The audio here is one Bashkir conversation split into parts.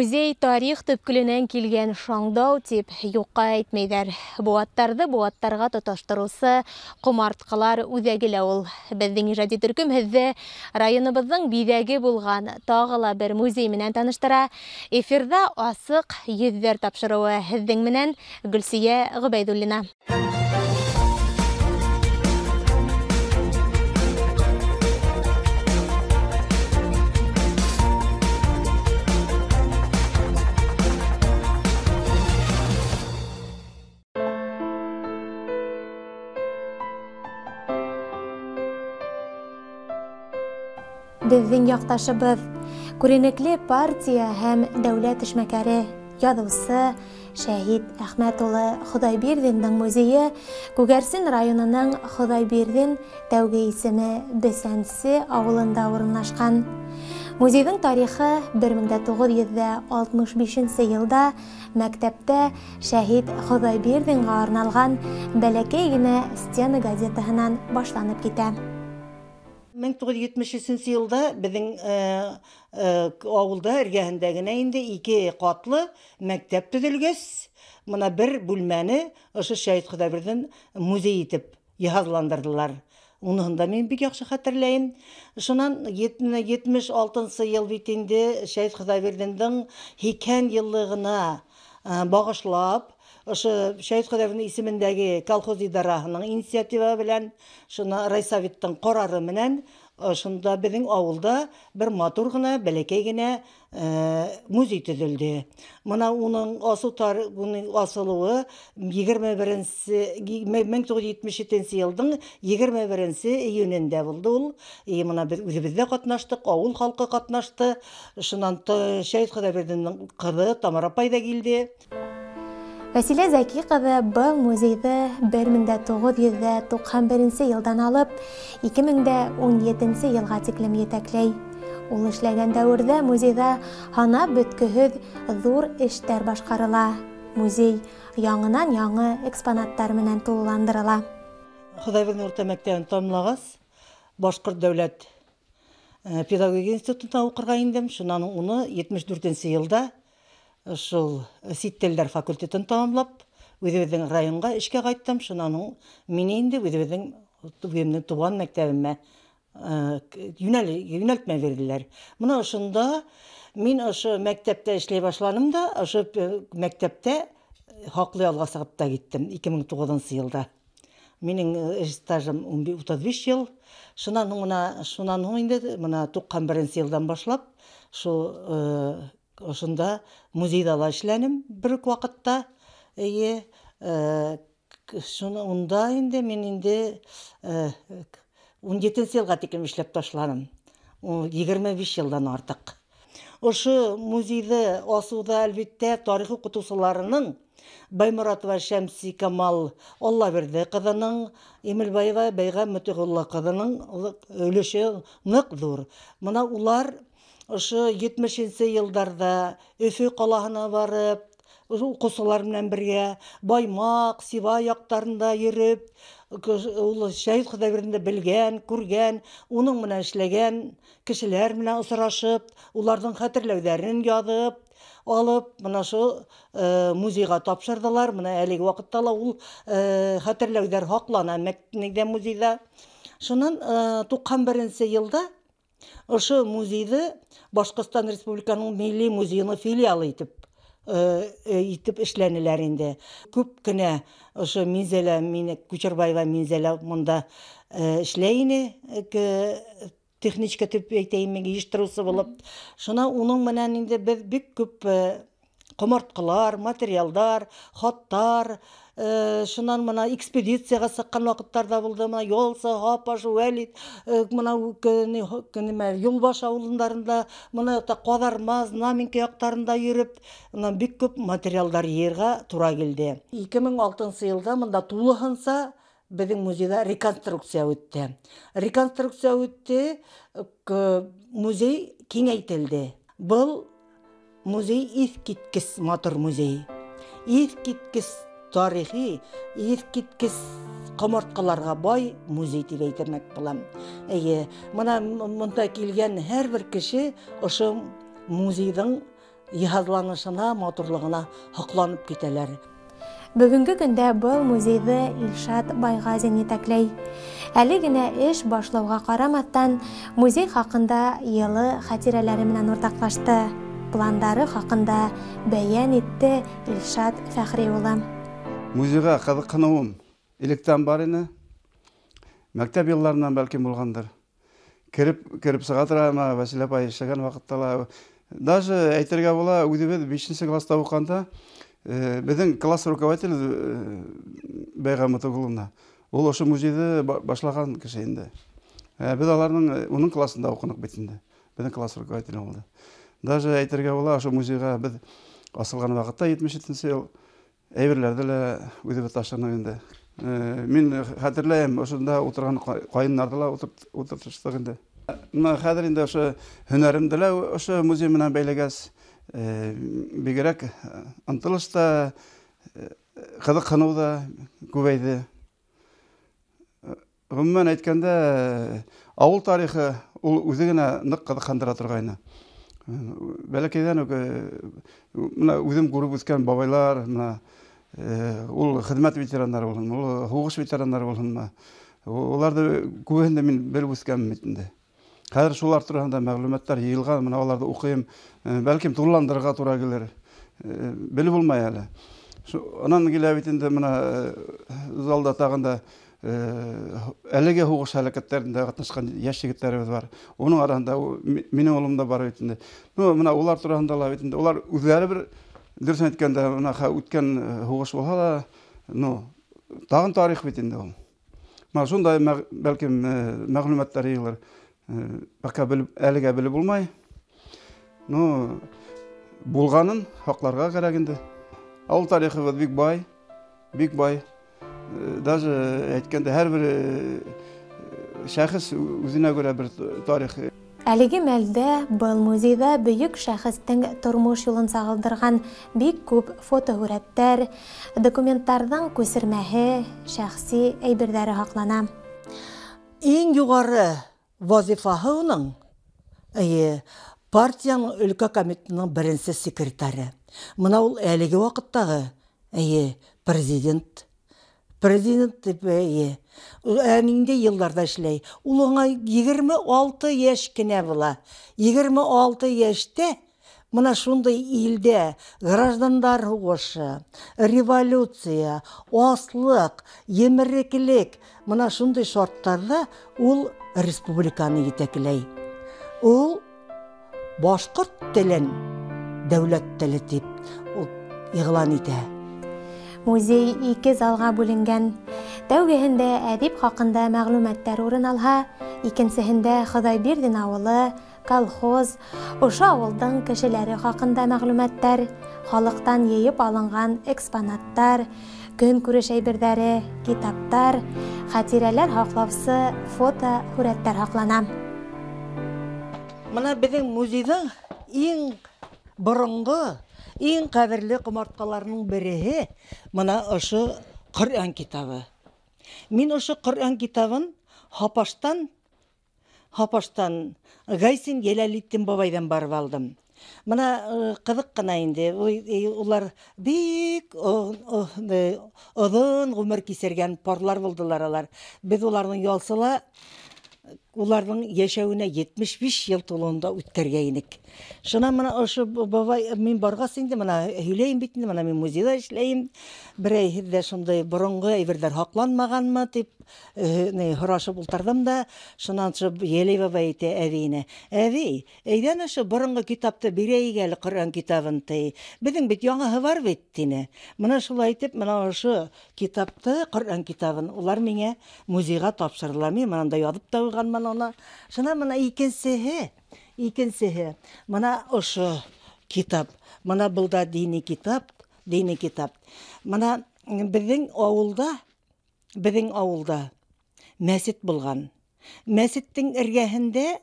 Музей тарих төпкөлөнән килгән шаңдау тип юҡҡа әйтмәйҙәр. Быуаттарҙы быуаттарға тоташтырыусы ҡомартҡылар үҙәге лә ул. Беҙҙең ижади төркөм һеҙҙе районыбыҙҙың биҙәге булған тағы ла бер музей менән таныштыра. Эфирҙа «Асыҡ йөҙҙәр» тапшырыуы, һеҙҙең менән Гөлсиә Ғөбәйҙуллина. Беҙҙең яҡташыбыҙ, күренекле партия һәм дәүләт эшмәкәре, яҙыусы Шәһит Әхмәт улы Хоҙайбирҙиндең музейы Күгәрсен районының Хоҙайбирҙин, тәүге исеме Бесәнсе, ауылында урынлашҡан. Музейҙың тарихы 1965 йылда мәктәптә Шәһит Хоҙайбирҙинға арналған бәләкәй генә стена газетаһынан башланып китә. 1973 йылда беҙҙең ауылда эргәһендә генә инде ике ҡатлы мәктәп төҙөлгәс, мына бер бүлмәне ошо Шәһит Хоҙайбирҙин музей итеп йыһазландырҙылар. Уныһын да мин бик яҡшы хәтерләйем. Шунан 76 йыл бит инде Шәһит Хоҙайбирҙиндең 80 йыллығына бағышлап, ошо Шәһит Хоҙайбирҙин исемендәге колхоз идараһының инициатива белән, шуны райсоветтың ҡарары менән, ошонда беҙҙең ауылда бер матур ғына, бәләкәй генә музей төҙөлдө. Мына уның уның асылыуы 1977 йылдың 21 июнендә булды ул. И мына беҙ үҙебеҙ ҙә ҡатнаштыҡ, ауыл халҡы ҡатнашты. Шунан Шәһит Хоҙайбирҙиндең ҡыҙы Тамара апай ҙа килде. Вәсилә Зәки ҡыҙы был музейҙы 1991 йылдан алып 2017 йылға тиклем етәкләй. Ул эшләгән дәүерҙә музейҙа һанап бөткөһөҙ ҙур эштәр башҡарыла. Музей яңынан яңы экспонаттар менән тулыландырыла. Хоҙайбирҙин урта мәктәбен тамамлағас, Башҡорт дәүләт педагогия институтына уҡырға индем. Шунан уны 74 йылда шул сит телдәр факультетын тамамлап, үҙебеҙҙең районға эшкә ҡайттым. Шунан һуң мине инде үҙемдең тыуған мәктәбемә йүнәлтмә бирҙеләр. Мына ошонда мин ошо мәктәптә эшләй башланым да, ошо мәктәптә хаҡлы ялға сығып та киттем 2009 йылда. Минең эш стажым 35 йыл. Шунан һуң инде мына 91 йылдан башлап шул ошонда музейҙа ла эшләнем бер үк ваҡытта. Эйе, шуны унда инде мин инде 17 йылға тиклем эшләп ташланым. Ул 25 йылдан артыҡ. Ошо музейҙы асыуҙа, әлбиттә, тарих уҡытыусыларының Байморатова Шәмси Камал Аллабирҙе ҡыҙының, Емелбаева Бәйғә Мөтиғулла ҡыҙының өлөшө ныҡ ҙур. Мына улар ошо 70 йылдарҙа Өфө ҡалаһына барып, уҡыусылар менән бергә Баймаҡ, Сибай яҡтарында йөрөп, ул Шәһит Хоҙайбирҙинде белгән, күргән, уның менән эшләгән кешеләр менән осрашып, уларҙың хәтерләүҙәрен яҙып алып, мына шул музейға тапшырҙылар. Мына әлеге ваҡытта ла ул хәтерләүҙәр һаҡлана мәктәптә, музейҙа. Шунан 91 йылда ошо музейҙы Башҡортостан Республикаһының Милли музейының филиалы итеп эшләнеләр инде. Күп кенә ошо Минзәлә, мине Күчербаева Минзәлә монда эшләй ине, техничка тип әйтәйем, йыйыштырыусы булып. Шуна уның менән инде беҙ бик күп ҡомартҡылар, материалдар, хаттар, шунан мына экспедицияға сыҡҡан ваҡыттарҙа булды. Мына Ялсы, Һапаш, Вәлит, мына нимә, Юлбаш ауылдарында, мына Ҡаҙарма, Знаменка яҡтарында йөрөп, мына бик күп материалдар йыйырға тура килде. 2006 йылда мында тулыһынса беҙҙең музейҙа реконструкция үтте. Реконструкция үтте, музей киңәйтелде. Был музей иҫ киткес матур музей. Иҫ киткес тарихи, иҫ киткес ҡомартҡыларға бай музей тип әйтәмәк булам. Эйе, мына мында килгән һәр бер кеше ошо музейҙың йыһазланышына, матурлығына һоҡланып китәләр. Бөгөнгө көндә был музейҙы Илшат Байғазин етәкләй. Әле генә эш башлауға ҡарамаҫтан, музей хаҡында йылы хәтирәләре менән уртаҡлашты. Пландары хаҡында бәйән итте Илшат Фәхри улы. Музейға ҡыҙыҡһыныуым электән бар ине. Мәктәп йылларынан бәлкем булғандыр. Кереп сыға тора, Вәсилә апай эшләгән ваҡытта ла. Даже әйтергә була, үҙебеҙ 5-нсе класста уҡығанда беҙҙең класс руководитель Бәйғә Мотоғоловна, ул ошо музейҙы башлаған кеше инде. Беҙ аларның уның классында уҡыныҡ бит инде. Беҙҙең класс руководителе булды. Даже әйтергә була, ошо музейға беҙ асылған ваҡытта 77-нсе йыл әйберләрҙе лә үҙебеҙ ташыныҡ инде. Мин хәтерләйем, ошонда ултырған ҡайыннарҙы ла ултыртыштыҡ инде. Бына хәҙер инде ошо һөнәремде лә ошо музей менән бәйләгәс, бигерәк ынтылыш та, ҡыҙыҡһыныу ҙа күбәйҙе. Ғөмүмән әйткәндә, ауыл тарихы ул үҙе генә ныҡ ҡыҙыҡһындыра торғайны. Бәләкәйҙән үк бына үҙем күреп үҫкән бабайлар, бына ул хеҙмәт ветераннары булһын, ул һуғыш ветераннары булһынмы, уларҙы күбеһен дә мин белеп үҫкәнмен бит инде. Хәҙер шулар тураһында мәғлүмәттәр йыйылған, бына уларҙы уҡыйым, бәлкем тулыландырырға тура килер, белеп булмай әле. Унан килә бит инде бына залда тағын да әлеге һуғыш һәләкәттәрендә ҡатнашҡан йәш егеттәребеҙ бар. Уның араһында минең улым да бар бит инде. Ну, бына улар тураһында ла бит инде. Улар үҙҙәре бер дөрөҫ әйткәндә, бына үткән һуғыш булһа ла, ну, тағын тарих бит инде ул. Бына шундай бәлкем мәғлүмәттәр йыйылыр. Баҡа белеп, әлегә белеп булмай. Ну, булғанын һаҡларға кәрәк инде. Ауыл тарихыбыҙ бик бай, бик бай. Даже әйткәндә, һәр бер шәхес үҙенә күрә бер тарих. Әлеге мәлдә был музейҙа бөйөк шәхестең тормош юлын сағылдырған бик күп фотоһүрәттәр, документтарҙың күсермәһе, шәхси әйберҙәре һаҡлана. Иң юғары вазифаһы уның, эйе, партияның өлкә комитетының беренсе секретары. Бына ул әлеге ваҡыттағы, эйе, президент. Президент тип, эйе, ниндәй йылдарҙа эшләй. Ул уңа 26 йәш кенә була. 26 йәштә бына шундай илдә граждандар һуғышы, революция, аслыҡ, емереклек, бына шундай шарттарҙа ул республиканы етәкләй. Ул башҡорт телен дәүләт теле тип иғлан итә. Музей ике залға бүленгән. Тәүгеһендә әҙип хаҡында мәғлүмәттәр урын алһа, икенсеһендә Хоҙайбирҙин ауылы, колхоз, ошо ауылдың кешеләре хаҡында мәғлүмәттәр, халыҡтан йыйып алынған экспонаттар, көнкүреш әйберҙәре, китаптар, хәтирәләр һаҡлаусы фото-һүрәттәр һаҡлана. Бына беҙҙең музейҙың иң боронғо, иң ҡәҙерле ҡомартҡыларының береһе бына ошо Ҡөрьән китабы. Мин ошо Ҡөрьән китабын Һапаштан Гайсин Йәләлетдин бабайҙан барып алдым. Бына ҡыҙыҡ ҡына инде, улар бик оҙон ғүмер кисергән парлар булдылар алар. Беҙ уларҙың ялсыла, уларҙың йәшәүенә 75 йыл тулыуында үткәргәйнек. Шунан бына ошо бабай, мин барғас инде, бына һөйләйем бит инде, бына мин музейҙа эшләйем. Берәй һеҙҙә шундай боронғо әйберҙәр һаҡланмағанмы тип, һорашып ултырҙым да, шунан ошо Йәләй бабай әйтә әбейенә: "Әбей, әйҙән ошо боронғо китапты бирәйек әле, Ҡөрьән китабын, ти. Беҙҙең бит яңыһы бар бит", тине. Бына шулай итеп, бына ошо китапты, Ҡөрьән китабын улар миңә музейға тапшырҙылар. Мин бында яҙып та ҡуйғанмын уны. Шунан бына икенсеһе, бына ошо китап. Бына был да дини китап, дини китап. Бына беҙҙең ауылда мәсет булған. Мәсеттең эргәһендә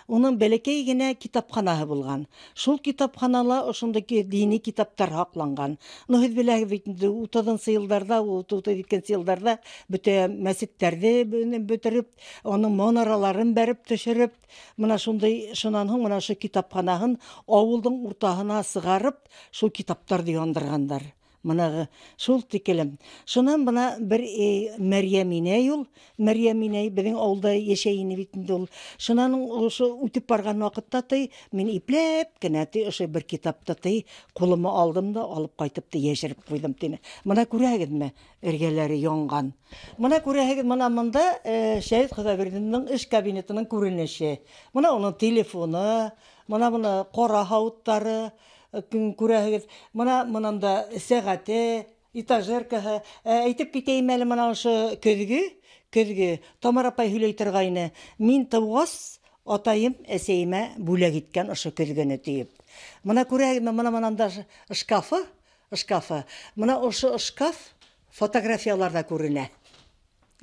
Уның бәләкәй генә китапханаһы булған. Шул китапханала ошондай дини китаптар һаҡланған. Ну, һеҙ беләһегеҙ бит инде, 30-нсы йылдарҙа, 32-нсе йылдарҙа бөтә мәсеттәрҙе бөтөрөп, уның манараларын бәреп төшөрөп, мына шундай, шунан һуң мына ошо китапханаһын ауылдың уртаһына сығарып, шул китаптарҙы яндырғандар. Мына шул тикелем. Шунан бына бер Мәрйәм инәй ул, Мәрйәм инәй беҙҙең ауылда йәшәй ине бит инде ул. Шунан ошо үтеп барған ваҡытта ти, мин ипләп кенә ти ошо бер китапты ти ҡулыма алдым да алып ҡайтып ти йәшереп ҡуйҙым тине. Мына күрәһегеҙме, эргәләре янған. Мына күрәһегеҙ, мына мында Шәһит Хоҙайбирҙиндең эш кабинетының күренеше. Мына уның телефоны, мына мына ҡара һауыттары күрәһегеҙ. Мына мынанда сәғәте, этажеркаһы. Әйтеп китәйем әле, мына ошо көҙгө, көҙгө Тамара апай һөйләй торғайны. Мин тыуғас, атайым әсәйемә бүләк иткән ошо көҙгөнө тиеп. Мына күрәһегеҙме, мына мынанда шкафы, шкафы. Мына ошо шкаф фотографияларҙа күренә.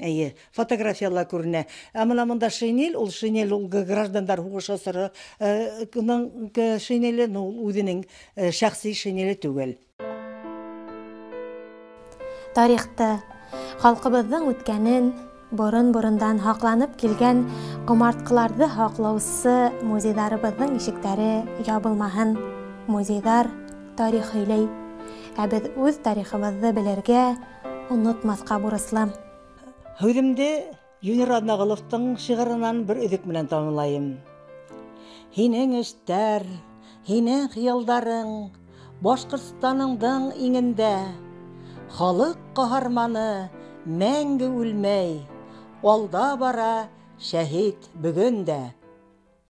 Әйе, фотографиялар күренә. Ә мына монда шинель, ул шинель ул граждандар һуғышы осоро шинеле, ну, ул үҙенең шәхси шинеле түгел. Тарихты, халҡыбыҙҙың үткәнен, борон-борондан һаҡланып килгән ҡомартҡыларҙы һаҡлаусы музейҙарыбыҙҙың ишектәре ябылмаһын. Музейҙар тарих һөйләй. Ә беҙ үҙ тарихыбыҙҙы белергә, онотмаҫҡа бурыслы. Һүҙемде Юнир Аҙнағоловтың шиғырынан бер өҙөк менән тамамлайым. Һинең эштәр, һинең хыялдарың Башҡортостаныңдың иңендә. Халыҡ ҡаһарманы мәңге үлмәй, алда бара шәһит бөгөн дә.